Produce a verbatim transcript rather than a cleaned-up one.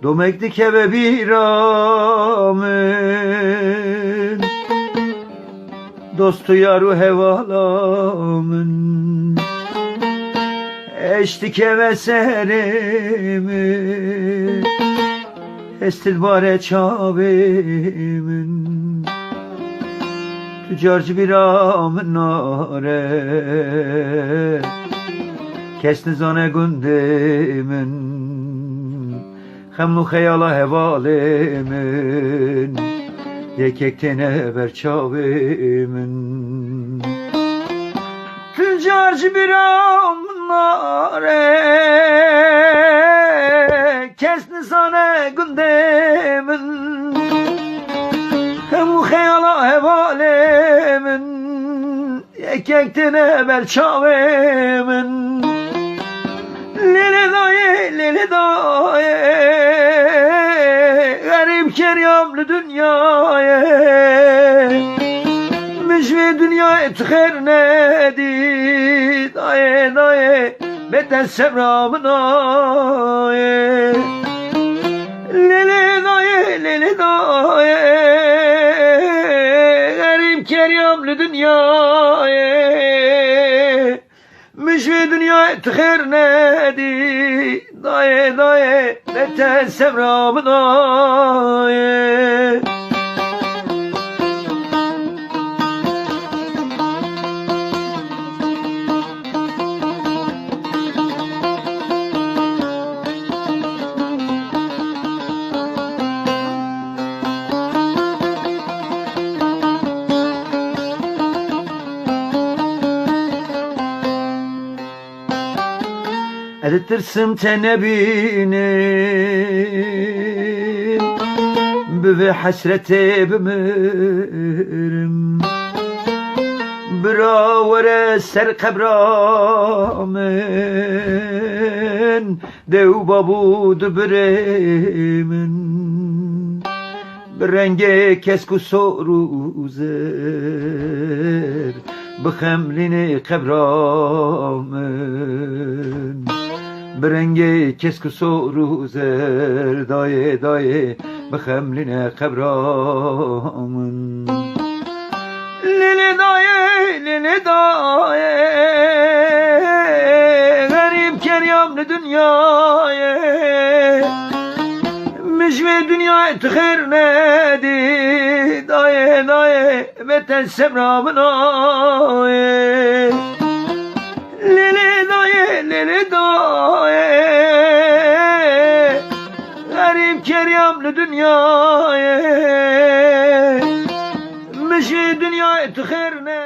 Domek dikeve bîra min, dost û yar û hevala min. Eş dikeve serê min, hest dibare çavê min. Tu car ji bîra min nare, kes nizane gundê min. Xem û xeyala hevalê min, yek yek têne ber çavê min. Tu car ji bîra min nare, kes nizane gundê min. Xem û xeyala hevalê min, yek yek têne ber çavê min. Lêlê dayê, lêlê dayê, xerîb keriyam li dinyayê. Min ji vê dinyayê tu xêr nedî, dayê, dayê, bête sebra min ayê. Lêlê dayê, lêlê dayê, xerîb keriyam li dinyayê. Min ji vê dinyayê tu xêr nedî, dayê, dayê, bête sebra min ayê. Ez ditirsim te nebînim, bi vê hesretê bimirim. Bira were ser qebra min, dê û bab û du birê min. Bi rengê kesk û sor û zer, bixemlînê qebra min. Bi rengê kesk û sor û zer, dayê, dayê, bixemlîne qebra min. Lêlê dayê, lêlê dayê, xerîb keriyam li dinyayê. Min ji vê dinyayê tu xêr nedî, dayê, dayê, bête sebra min ayê. Lêlê dayê, lêlê dayê, xerîb keriyam li dinyayê. Min ji vê dinyayê tu xêr ne